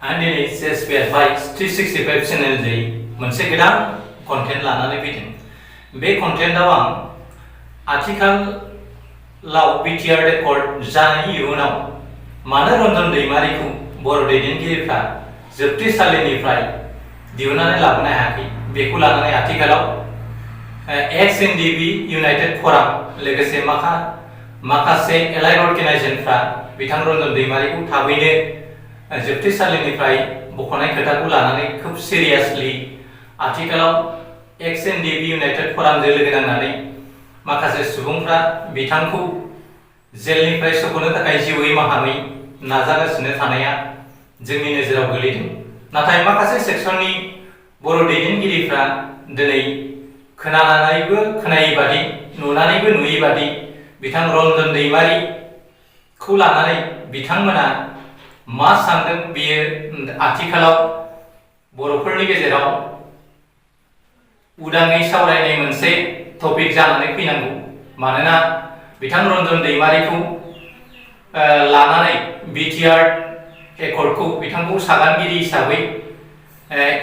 आं दिनै CSPFI 365 चेनेलजों मोनसे गोदान कन्टेन्ट लानानै फैदों। बे कन्टेन्टआव आं आथिखालाव BTR Accord जानायनि इयुनाव मानो रन्जन दैमारिखौ बर' दैदेनगिरिफ्रा जोबथेसालिनिफ्राय दिहुननानै लाबोनो हायाखै बेखौ लानानै आथिखालाव XNDB इउनाइटेड फराम लोगोसे माखासे एलाइड अर्गेनाइजेशनफ्रा बिथां रन्जन दैमारिखौ थाबैनो जोबथेसालिनिफ्राय बख'नाय खोथाखौ लानानै खोब सिरियासलि आथिखालाव XNDB इउनाइटेड फरामजों लोगो नांनानै माखासे सुबुंफ्रा बिथांखौ जेलनिफ्राय सौख'नो थाखाय जिउयै माहामै नाजागासिनो थानाया जोंनि नोजोराव गोलैदों। नाथाय माखासे सेक्सननि बर' दैदेनगिरिफ्रा दिनै खोनानानैबो खोनायै बादि नुनानैबो नुयै बादि बिथां रन्जन दैमारिखौ लानानै बिथांमोना मा सानदों बेयो आथिखालाव बर'फोरनि गेजेराव उदाङै सावरायनाय मोनसे टपिक जानानै फैनांगौ। मानोना बिथां रन्जन दैमारिखौ लानानै BTR एकर्डखौ बिथांखौ सागानगिरि हिसाबै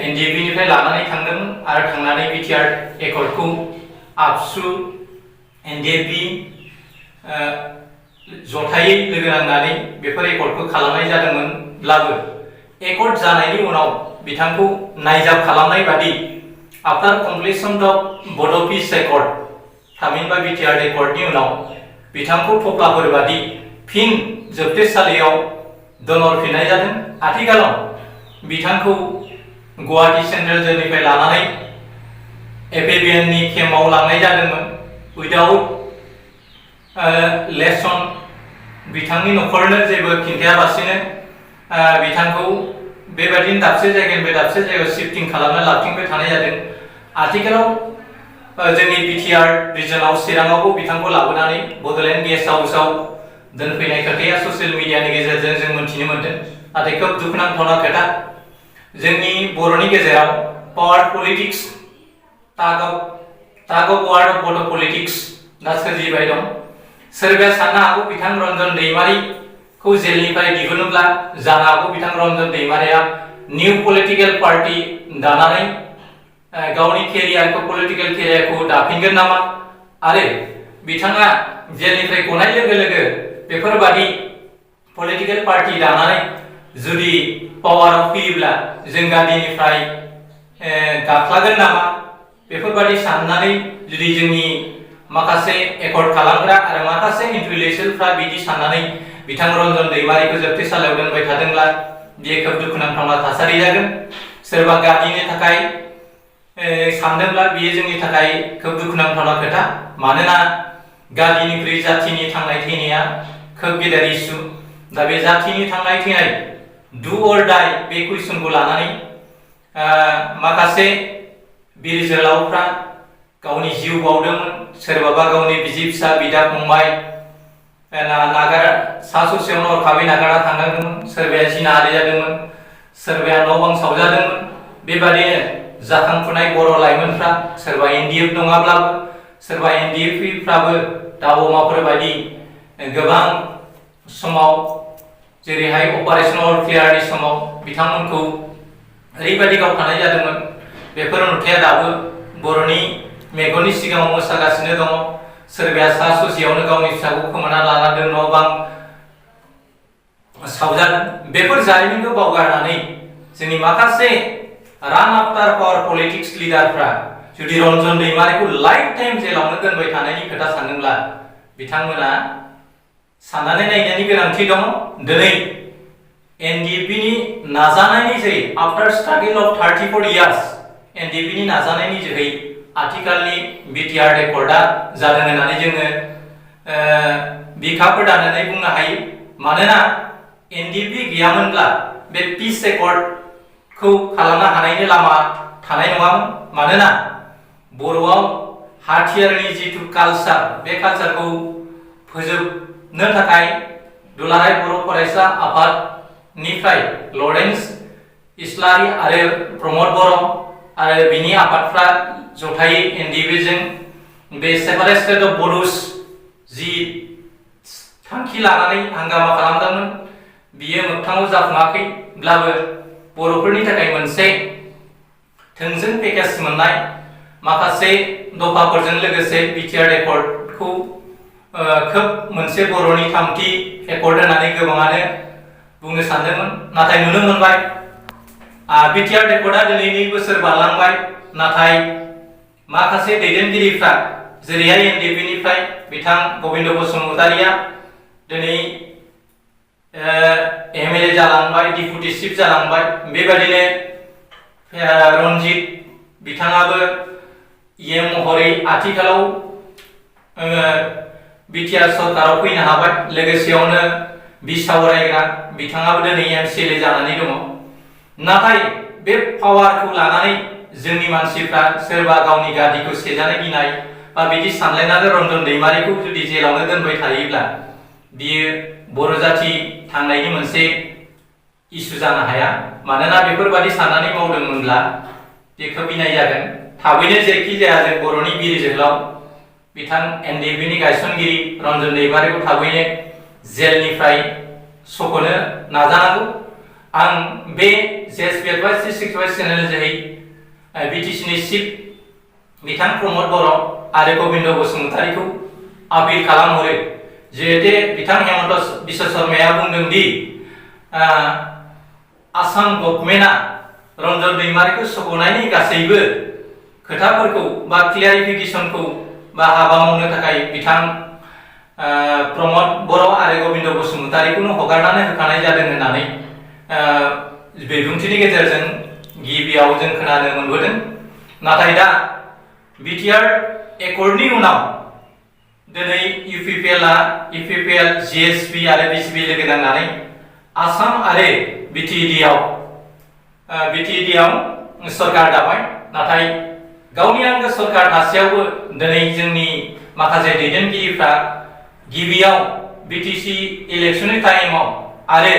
NDBनिफ्राय लानानै थांदोंमोन आरो थांनानै BTR एकर्डखौ आबसु NDB जथायै लोगो नांनानै बेफोर एकर्डखौ खालामनाय जादोंमोनब्लाबो एकर्ड जानायनि उनाव बिथांखौ नायजाब खालामनाय बादि आफ्टार कमप्लिशन अफ बड' पिस एकर्ड थामहिनबा BTR एकर्डनि उनाव बिथांखौ थफ्लाफोर बादि फिन जोबथेसालियाव दोनहरफिननाय जादों। आथिखालाव बिथांखौ गुवाहाटी सेन्ट्रेल जेलनिफ्राय लानानै FABNनि केम्पआव लांनाय जादोंमोन उइदाउट लेसन बिथांनि न'खरनो जेबो खिन्थायालासिनो बिथांखौ बेबायदिनो दाबसे जायगानिफ्राय दाबसे जायगायाव शिफ्टिं खालामना लाबथिंबाय थानाय जादों। आथिखालाव जोंनि BTR रिजनाव चिराङावबो बिथांखौ लाबोनानै बड'लेण्ड गेस्ट हाउसआव दोनफैनाय खोथाया ससियेल मिडियानि गेजेरजों जों मोन्थिनो मोन्दों। नाथाय खोब दुखुनांथावना खोथा जोंनि बर'नि गेजेराव power politics tug of war of Bodo' politics दा सोरजिबाय दं। सोरबाया साननो हागौ बिथां रन्जन दैमारिखौ जेलनिफ्राय दिहुनोब्ला जानो हागौ बिथां Ranjan Daimaria new political party दानानै गावनि पलिटिकेल केरियारखौ दाफिनगोन नामा आरो बिथाङा जेलनिफ्राय गनाय लोगो लोगो बेफोरबादि पलिटिकेल पार्टी दानानै जुदि पावाराव फैयोब्ला जों गादिनिफ्राय गाख्लागोन नामा बेफोरबादि साननानै जुदि जोंनि माखासे एकर्ड खालामग्रा आरो माखासे इन्टेलेक्सुयेलफ्रा बिदि साननानै बिथां रन्जन दैमारिखौ जोबथेसालियाव दोनबाय थादोंब्ला बेयो खोब दुखुनांथावना थासारि जागोन। सोरबा गादिनि थाखाय सानदोंब्ला बेयो जोंनि थाखाय खोब दुखुनांथावना खोथा। मानोना गादिनिख्रुइ जाथिनि थांनाय थैनाया खोब गेदेर इस्यु। दा बे जाथिनि थांनाय थैनाय डु अर डाइ बे कुइसनखौ लानानै माखासे बिर जोहोलावफ्रा गावनि जिउ बावदोंमोन। सोरबाबा गावनि बिसि फिसा बिदा फंबाय सा ससेयावनो हरखाबै नागारना थांनांदोंमोन। सोरबाया जिनाहारि जादोंमोन, सोरबाया न' बां सावजादोंमोन। बेबादिनो जाखांफुनाय बर' लाइमोनफ्रा सोरबा NDF नङाब्लाबो सोरबा NDFफ्राबो दाउ अमाफोर बायदि गोबां समाव जेरैहाय अपारेशन अल क्लियारनि समाव बिथांमोनखौ ओरैबायदि गावथानाय जादोंमोन। बेफोर नुथाया दाबो बर'नि मेगननि सिगाङाव मोसागासिनो दङ। सोरबाया सा ससेयावनो गावनि फिसाखौ खोमाना लानांदों, न' बां सावजादों। बेफोर जारिमिनखौ बावगारनानै जोंनि माखासे रान आफ्टार पावार पलिटिक्स लिडारफ्रा जुदि रन्जन दैमारिखौ लाइफ टाइम जेलावनो दोनबाय थानायनि खोथा सानदोंब्ला बिथांमोना साननानै नायनायनि गोनांथि दङ। दिनै NDBनि नाजानायनि जोहै आफ्टार स्ट्रागल अफ 34 इयार्स NDBनि नाजानायनि जोहै आथिखालनि BTR एकर्डआ जादों होननानै जोङो बिखा फोरदाननानै बुंनो हायो। मानोना NDB गैयामोनब्ला बे पिस एकर्डखौ खालामनो हानायनि लामा थानाय नङामोन। मानोना बर'आव हाथियारनि जिथु कालचार बे कालचारखौ फोजोबनो थाखाय दुलाराय बर' फरायसा आफादनिफ्राय लरेन्स इस्लारि आरो प्रमद बर' आरो बिनि आफादफ्रा जथायै NDBजों बे सेपारेटेड अफ बड'स जि थांखि लानानै हांगामा खालामदोंमोन बियो मोगथाङाव जाफुङाखैब्लाबो बर'फोरनि थाखाय मोनसे थोंजों पेकेज मोननाय माखासे दफाफोरजों लोगोसे BTR एकर्डखौ खोब मोनसे बर'नि थामथि एकर्ड होननानै गोबाङानो बुंनो सानदोंमोन, नाथाय नुनो मोनबाय BTR एकर्डआ दिनै 2 बोसोर बारलांबाय, नाथाय माखासे दैदेनगिरिफ्रा जेरैहाय NDP-निफ्राय बिथां गबिन्द बसुमतारिया दिनै MLA जालांबाय, डिपुटि चिफ जालांबाय, बेबायदिनो रनजित बिथाङाबो EM महरै आथिखालाव BTR सरकाराव फैनो हाबाय। लोगोसेयावनो बिसावरायग्रा बिथाङाबो दिनै MCLA जानानै दङ। नाथाय बे पावारखौ लानानै जोंनि मानसिफ्रा सोरबा गावनि गादिखौ सेजानो गिनाय बा बिदि सानलायनानै रन्जन दैमारिखौ जुदि जेलावनो दोनबाय थायोब्ला बियो बर' जाथि थांनायनि मोनसे इस्यु जानो हाया। मानोना बेफोरबादि साननानै मावदोंमोनब्ला बेखौ बिनाय जागोन। थाबैनो जेखि जाया जों बर'नि बिर जोहोलाव बिथां NDP-नि गायसनगिरि रन्जन दैमारिखौ थाबैनो जेलनिफ्राय सख'नो नाजानांगौ। आं बे JSP एडभाइस 365 चेनेल जोहै BTC-नि चिफ बिथां प्रमद बर' आरो गबिन्द बसुमतारिखौ आपिल खालामहरो, जिहेतु बिथां हेमन्त बिश्व शर्माया बुंदों दि आसाम गभर्नमेन्टआ रन्जन दैमारिखौ सख'नायनि गासैबो खोथाफोरखौ बा क्लियारिफिकेसनखौ बा हाबा मावनो थाखाय बिथां प्रमद बर' आरो गबिन्द बसुमतारिखौनो हगारनानै होखानाय जादों होननानै बिबुंथिनि गेजेरजों गिबियाव जों खोनानो मोनबोदों। नाथाय दा BTR एकर्डनि उनाव दिनै UPPL, JSP आरो BCP लोगो नांनानै आसाम आरो BTD-आव सरकार दाबाय। नाथाय गावनि आंगो सरकार थासेयावबो दिनै जोंनि माखासे दैदेनगिरिफ्रा गिबियाव BTC इलेक्शननि टाइमाव आरो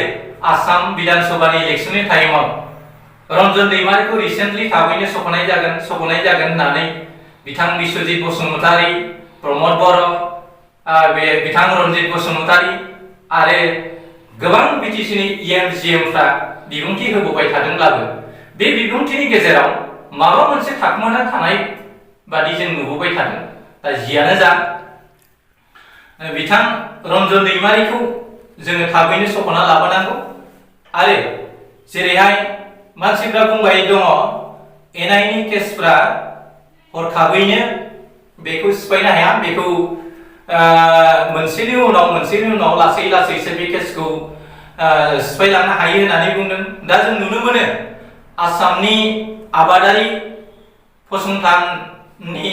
आसाम विधान सभानि इलेक्शननि टाइमाव रन्जन दैमारिखौ रिसेन्टलि थाबैनो सख'नाय जागोन होननानै बिथां बिश्वजित बसुमतारी, प्रमद बर', बिथां रन्जित बसुमतारी आरो गोबां BTC-नि EM-GM-फ्रा बिबुंथि होबोबाय थादोंब्लाबो बे बिबुंथिनि गेजेराव माबा मोनसे थाखोमाना थानाय बादि जों नुबोबाय थादों। दा जियानो जा बिथां रन्जन दैमारिखौ जोङो थाबैनो सख'ना लाबोनांगौ। आरो जेरैहाय मानसिफ्रा बुंबाय दङ NI-नि केसफ्रा हरखाबैनो बेखौ सिफायनो हाया, बेखौ मोनसेनि उनाव लासै लासैसो बे केसखौ सिफायलांनो हायो होननानै बुंदों। दा जों नुनो मोनो आसामनि आबादारि फसंथाननि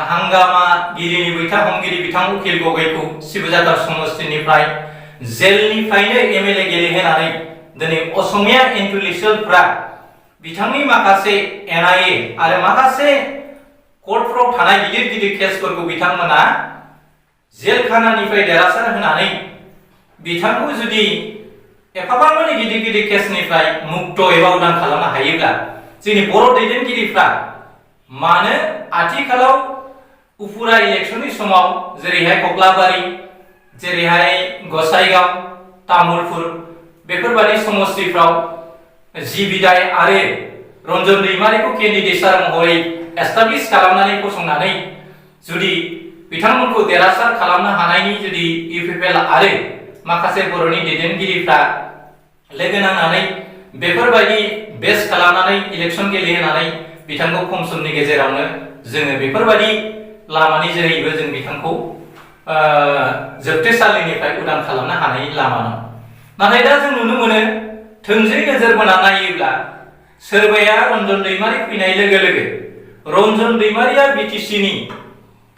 हांगामागिरिनि बैथा हमगिरि बिथां उकिल गगैखौ शिबजागर समस्तिनिफ्राय जेलनिफ्रायनो MLA गेलेहोनानै दिनै असमिया इन्टेलेक्चुवेलफ्रा बिथांनि माखासे NIA आरो माखासे कर्टफ्राव थानाय गिदिर गिदिर केसफोरखौ बिथांमोना जेलखानानिफ्राय देरहासार होनानै बिथांखौ जुदि एफाबांमानि गिदिर गिदिर केसनिफ्राय मुक्त एबा उदां खालामनो हायोब्ला जोंनि बर' दैदेनगिरिफ्रा मानो आथिखालाव उफुरा इलेक्शननि समाव जेरैहाय कक्लाबारि, जेरैहाय गसाइगाव, तामुलपुर बेफोरबादि समस्तिफ्राव जि बिदाय आरो रन्जन दैमारिखौ केन्डिडेट महरै एस्टाब्लिश खालामनानै फसंनानै जुदि बिथांमोनखौ देरहासार खालामनो हानायनि जुदि UPPL आरो माखासे बर'नि दैदेनगिरिफ्रा लोगो नांनानै बेफोरबायदि बेस खालामनानै इलेक्शन गेलेहोनानै बिथांखौ खम समनि गेजेरावनो जोङो बेफोरबायदि लामानि जोहैबो जों बिथांखौ जोबथेसालिनिफ्राय उदां खालामनो हानायनि लामा दं। नाथाय दा जों नुनो मोनो थोंजों नोजोर बोना नायोब्ला सोरबाया रन्जन दैमारि फैनाय लोगो लोगो रन्जन दैमारिया BTC-नि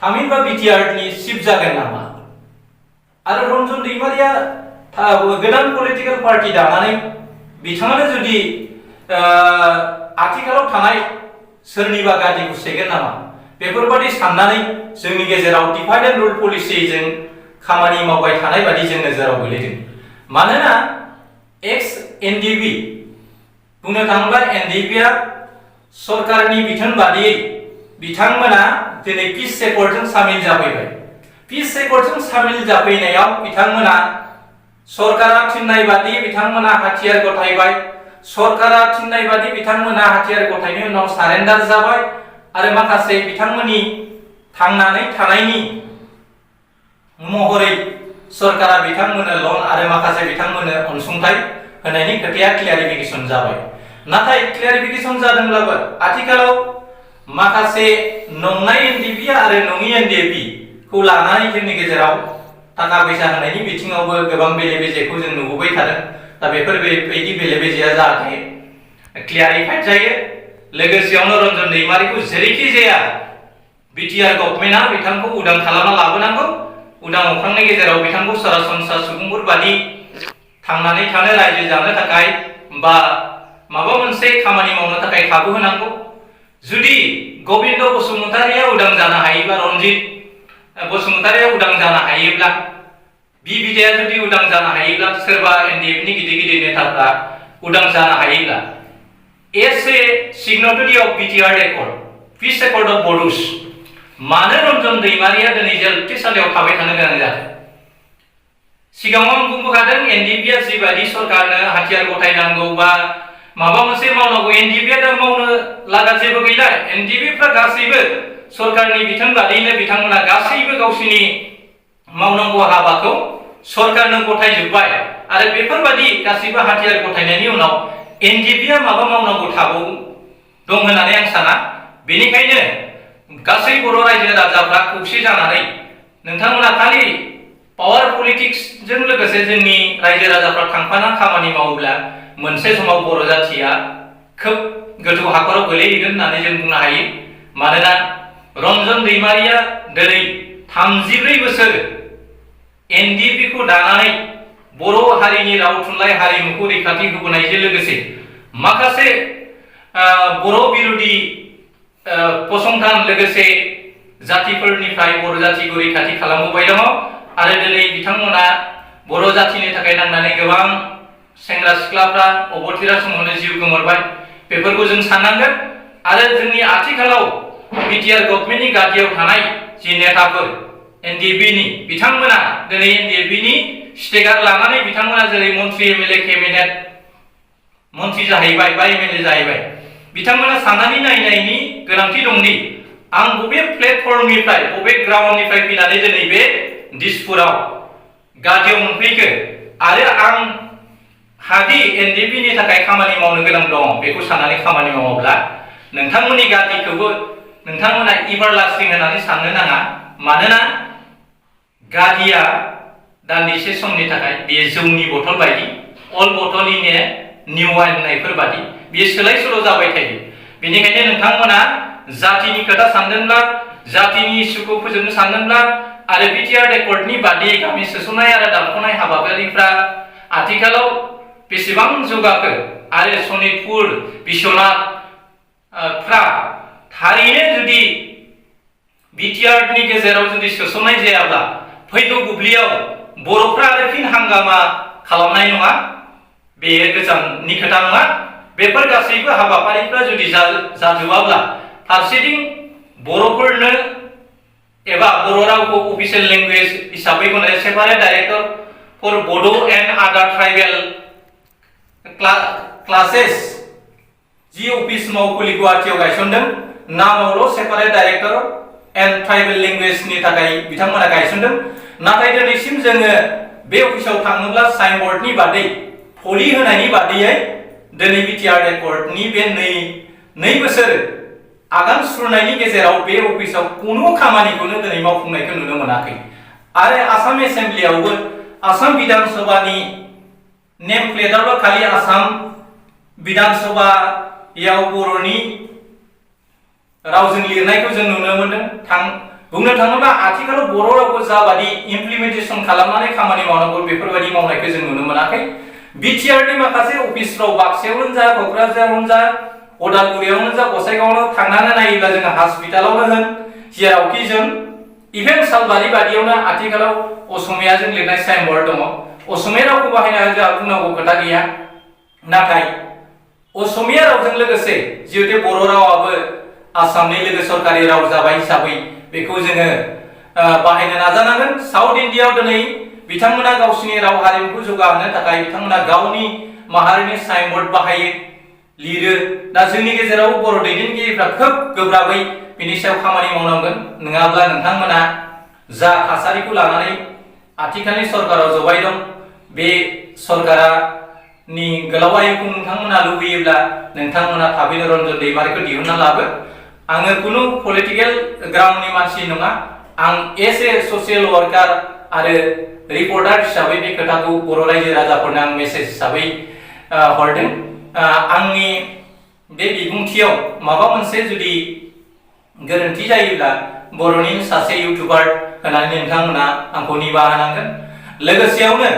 थामहिनबा BTR-नि चिफ जागोन नामा? आरो रन्जन दैमारिया गोदान पलिटिकेल पार्टी दानानै बिथाङानो जुदि आथिखालाव थानाय सोरनिबा गादिखौ सेगोन नामा? बेफोरबादि साननानै जोंनि गेजेराव डिभाइड एन्ड रुल पलिसिजों खामानि मावबाय थानाय बादि जों नोजोराव गोलैदों। मानोना एक्स NDP बुंनो थाङोब्ला NDP-आ सरकारनि बिथोन बादियै बिथांमोना दिनै पिस एकर्डजों सामिल जाफैबाय। पिस एकर्डजों सामिल जाफैनायाव बिथांमोना सरकारा थिननाय बादि बिथांमोना हाथियार गथायबाय, सरकारा थिननाय बादि बिथांमोना हाथियार गथायनायनि उनाव सारेन्डार जाबाय आरो माखासे बिथांमोननि थांनानै थानायनि महरै सरकारा बिथांमोननो लन आरो माखासे बिथांमोननो अनसुंथाइ होनायनि खोथाया क्लियारिफिकेसन जाबाय। नाथाय क्लियारिफिकेसन जादोंब्लाबो आथिखालाव माखासे नंनाय एनडिपि आरो नङि एनडिपि खौ लानानै जोंनि गेजेराव थाखा फैसा होनायनि बिथिङावबो गोबां बेले-बेजेखौ जों नुबोबाय थादों। दा बेफोरबायदि बेले-बेजेया जाहाथे क्लियारिफाइड जायो। लोगोसेयावनो रन्जन दैमारिखौ जेरैखि जाया बिटिआर गभर्नमेन्टआ बिथांखौ उदां खालामना लाबोनांगौ। उदां अख्रांनि गेजेराव बिथांखौ सरासनस्रा सुबुंफोर बादि थांनानै थानो, रायजो जानो थाखाय बा माबा मोनसे खामानि मावनो थाखाय खाबु होनांगौ। जुदि गबिन्द बसुमतारिया उदां जानो हायोबा, रन्जित बसुमतारिया उदां जानो हायोब्ला, बि बिदाया जुदि उदां जानो हायोब्ला, सोरबा एनडिएफनि गिदिर गिदिर नेताफ्रा उदां जानो हायोब्ला, as a signatory of BTR Accord, peace accord of Bodos, मानो रन्जन दैमारिया दिनै जेलखिसालियाव थाबाय थानो गोनां जादों? सिगाङाव आं बुंबोखादों एनडिपिआ जिबायदि सरकारनो हाथियार गथायनांगौ बा माबा मोनसे मावनांगौ, एनडिपिआ दा मावनो लागा जेबो गैला। एनडिपिफ्रा गासैबो सरकारनि बिथोन बादियैनो बिथांमोना गासैबो गावसिनि मावनांगौ हाबाखौ सरकारनो गथायजोब्बाय आरो बेफोरबादि गासैबो हाथियार गथायनायनि उनाव एनडिपिआ माबा मावनांगौ थाबाव दं होननानै आं साना। बेनिखायनो गासै बर' रायजो राजाफ्रा खौसे जानानै नोंथांमोना खालि पावार पलिटिक्सजों लोगोसे जोंनि रायजो राजाफ्रा थांफाना खामानि मावोब्ला मोनसे समाव बर' जाथिया खोब गोथौ हाखराव गोलैहैगोन होननानै जों बुंनो हायो। मानोना रन्जन दैमारिया दिनै 34 बोसोर एनडिपिखौ दानानै बर' हारिनि राव थुनलाइ हारिमुखौ रैखाथि होबोनायजों लोगोसे माखासे बर' बिरोधी फसंथान लोगोसे जातिफोरनिफ्राय बर' जातिखौ रैखाथि खालामबोबाय दङ आरो दिनै बिथांमोना बर' जातिनि थाखाय नांनानै गोबां सेंग्रा सिख्लाफ्रा अबथिरा समावनो जिउ गोमोरबाय। बेफोरखौ जों साननांगोन आरो जोंनि आथिखालाव बिटिआर गभर्नमेन्टनि गादियाव थानाय जि नेताफोर एनडिपिनि, बिथांमोना दिनै एनडिपिनि स्टेकार लानानै बिथांमोना जेरै मन्त्रि एमएलए केबिनेट मन्त्रि जाहैबाय बा एमएलए जाहैबाय, बिथांमोना साननानै नायनायनि गोनांथि दंदि आं बबे प्लेटफर्मनिफ्राय बबे ग्राउन्डनिफ्राय फैनानै दिनै बे दिसपुराव गादियाव मोनफैखो आरो आं हादि एनडिपिनि थाखाय खामानि मावनो गोनां दं, बेखौ साननानै खामानि मावोब्ला नोंथांमोननि गादिखौबो नोंथांमोना इभारलास्टिं होननानै साननो नाङा। मानोना गादिया दान्दिसे समनि थाखाय बेयो जौनि बथल बायदि, अल बथल इन ए निउ वाइन होननायफोर बादि बेयो सोलाय सोल' जाबाय थायो। बेनिखायनो नोंथांमोना जातिनि खोथा सानदोंब्ला, जातिनि इस्युखौ फोजोबनो सानदोंब्ला आरो बिटिआर एकर्डनि बादियै गामि सोसननाय आरो दानख'नाय हाबाफारिफ्रा आथिखालाव बेसेबां जौगाखो आरो सनितपुर बिश्वनाथ फ्रा थारैनो जुदि बिटिआरनि गेजेराव जुदि सोसननाय जायाब्ला फैगौ बुब्लियाव बर'फ्रा आरो फिन हांगामा खालामनाय नङा, बेयो गोजाननि खोथा नङा। बेफोर गासैबो हाबाफारिफ्रा जुदि जाजोबाब्ला फारसेथिं बर'फोरनो एबा बर' रावखौ अफिसियेल लेंगुवेज हिसाबै गनाय सेपारेट डाइरेक्टर फर बड' एन्ड आदार ट्राइबेल क्लासेस जि अफिस मावखुलि गुवाहाटीआव गायसनदों, नामावल' सेपारेट डाइरेक्टर एन्ड ट्राइबेल लेंगुवेजनि थाखाय बिथांमोना गायसनदों। नाथाय दिनैसिम जोङो बे अफिसाव थाङोब्ला साइनबर्डनि बादै फलि होनायनि बादैयै दिनै बिटिआर एकर्डनि बे नै बोसोर आगान सुरनायनि गेजेराव बे अफिसाव खुनु खामानिखौनो दिनै मावफुंनायखौ नुनो मोनाखै। आरो आसाम एसेम्ब्लियावबो आसाम बिधान सभानि नेम प्लेटआवल' खालि आसाम बिधान सभायाव बर'नि रावजों लिरनायखौ जों नुनो मोनदों। बुंनो थाङोब्ला आथिखालाव बर' रावखौ जाबादि इमप्लिमेन्टेसन खालामनानै खामानि मावनांगौ बेफोरबायदि मावनायखौ जों नुनो मोनाखै। बिटिआरनि माखासे अफिसफ्राव बाक्सायावनो जा, क'क्राझारावनो जा, उदालगुरियावनो जा, गसाइगावआवनो थांनानै नायोब्ला जोङो हस्पिटालावनो होन, जेरावखि जों इभेन सालबारि बादियावनो आथिखालाव असमियाजों लिरनाय साइनबर्ड दङ। असमिया रावखौ बाहायना जोंहा बुंनांगौ खोथा गैया। नाथाय असमिया रावजों लोगोसे जिहेतु बर' रावाबो आसामनि लोगो सरकारि राव जाबाय हिसाबै बेखौ जोङो बाहायनो नाजानांगोन। साउथ इन्डियायाव दिनै बिथांमोना गावसिनि राव हारिमुखौ जौगाहोनो थाखाय बिथांमोना गावनि माहारिनि साइनबोर्ड बाहायो लिरो दा जोंनि गेजेराव बर' दैदेनगिरिफ्रा खोब गोब्राबै बिनि सायाव खामानि मावनांगोन नङाब्ला नोंथांमोना जा थासारिखौ लानानै आथिखालनि सरकाराव जबाय दं बे सरकारा नि गोलाव आयुखौ नोंथांमोना लुबैयोब्ला नोंथांमोना थाबैनो रन्जन दैमारिखौ दिहुनना लाबो आङो खुनु पलिटिकेल ग्राउन्डनि मानसि नङा आं एस ए ससियेल वार्कार आरो रिपर्टार हिसाबै बे खोथाखौ बर' रायजो राजाफोरनो आं मेसेज हिसाबै हरदों आंनि बे बिबुंथियाव माबा मोनसे जुदि गोरोन्थि जायोब्ला बर'नि सासे इउटुबार होननानै नोंथांमोना आंखौ निमाहा होनांगोन लोगोसेयावनो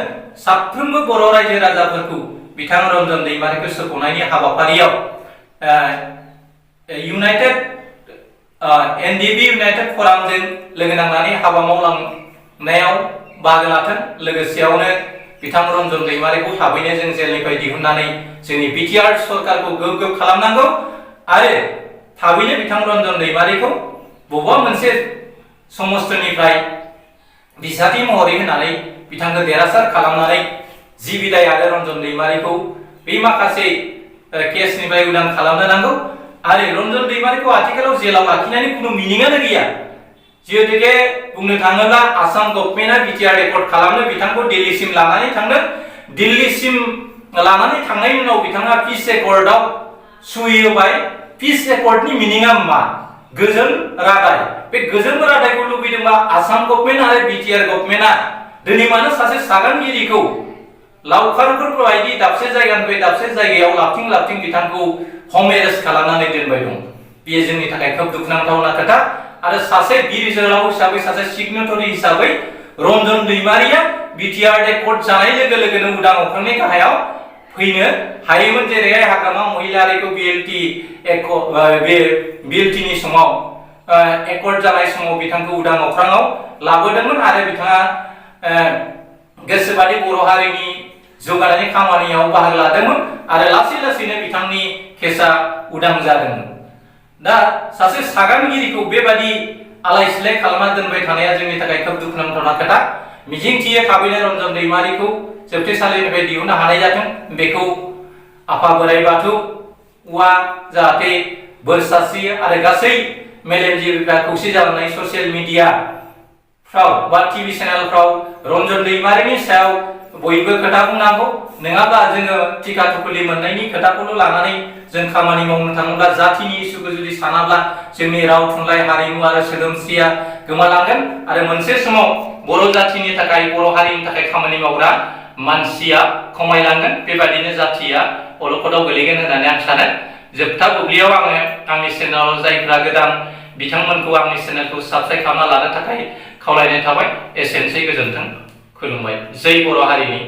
साफ्रोमबो बर' रायजो राजाफोरखौ बिथां रन्जन दैमारिखौ सोख'नायनि हाबाफारियाव इउनाइटेड एनडिबि इउनाइटेड फरामजों लोगो नांनानै हाबा मावलांनायाव बाहागो लाथों लोगोसेयावनो बिथां रन्जन दैमारिखौ थाबैनो जों जेलनिफ्राय दिहुननानै जोंनि बिटिआर सरकारखौ गोग्गो खालामनांगौ आरो थाबैनो बिथां रन्जन दैमारिखौ बबेबा मोनसे समस्तनिफ्राय बिसाथि महरै होनानै बिथांखौ देरहासार खालामनानै जि बिदाय आरो रन्जन दैमारिखौ बे माखासे केसनिफ्राय उदां खालामनो नांगौ आरो रन्जन दैमारिखौ आथिखालाव जेलाव लाखिनायनि खुनु मिनिंआनो गैया जिहेतुके बुंनो थाङोब्ला आसाम गभर्नमेन्टआ बिटिआर रेकर्ड खालामनो बिथांखौ दिल्लीसिम लानानै थांदों दिल्लीसिम लानानै थांनायनि उनाव बिथाङा पिस एकर्डआव सहि होबाय पिस एकर्डनि मिनिंआ मा गोजोन रादाय बे गोजोन रादायखौ लुबैदोंबा आसाम गभर्नमेन्ट आरो बिटिआर गभर्नमेन्टआ दिनै मानो सासे सागानगिरिखौ लावखारफोर बायदि दाबसे जायगानिफ्राय दाबसे जायगायाव लाबथिं बिथांखौ हम एरेस्ट खालामनानै दोनबाय दं बेयो जोंनि थाखाय खोब दुखुनांथावना खोथा आरो सासे बिर जोहोलाव हिसाबै सासे सिगनेटरि हिसाबै रन्जन दैमारिया बिटिआर एकर्ड जानाय लोगो लोगोनो उदां अख्रांनि गाहायाव फैनो हायोमोन जेरैहाय हाग्रामा महिलारिखौ बिएलटिनि समाव एकर्ड जानाय समाव बिथांखौ उदां अख्राङाव लाबोदोंमोन आरो बिथाङा गोसोबादि बर' हारिनि जौगानायनि खामानियाव बाहागो लादोंमोन आरो लासैनो बिथांनि केसआ उदां जादोंमोन दा सासे सागानगिरिखौ बेबादि आलाय सिलाय खालामना दोनबाय थानाया जोंनि थाखाय खोब दुखुनांथावना खोथा मिजिंथियो थाबैनो रन्जन दैमारिखौ जोबथेसालिनिफ्राय दिहुननो हानाय जाथों बेखौ आफा बोराइ बाथौआ जाहाथे बोर सारस्रियो आरो गासै मेलेमजिबिफ्रा खौसे जालांनाय ससियेल मिडियाफ्राव बा टिभि चेनेलफ्राव रन्जन दैमारिनि सायाव बयबो खोथा बुंनांगौ नङाब्ला जोङो टिका थुकुलि मोननायनि खोथाखौल' लानानै जों खामानि मावनो थाङोब्ला जातिनि इसुखौ जुदि सानाब्ला जोंनि राव थुनलाइ हारिमु आरो सोदोमस्रिया गोमालांगोन आरो मोनसे समाव बर' जातिनि थाखाय बर' हारिनि थाखाय खामानि मावग्रा मानसिया खमायलांगोन बेबादिनो जातिया अलखदाव गोलैगोन होननानै आं सानो जोबथा बुब्लियाव आङो आंनि चेनेलाव जायफ्रा गोदान बिथांमोनखौ आंनि चेनेलखौ साबस्क्राइब खालामना लानो थाखाय खावलायनाय थाबाय एसेनोसै गोजोन्थों खुलुमबाय जै बर' हारिनि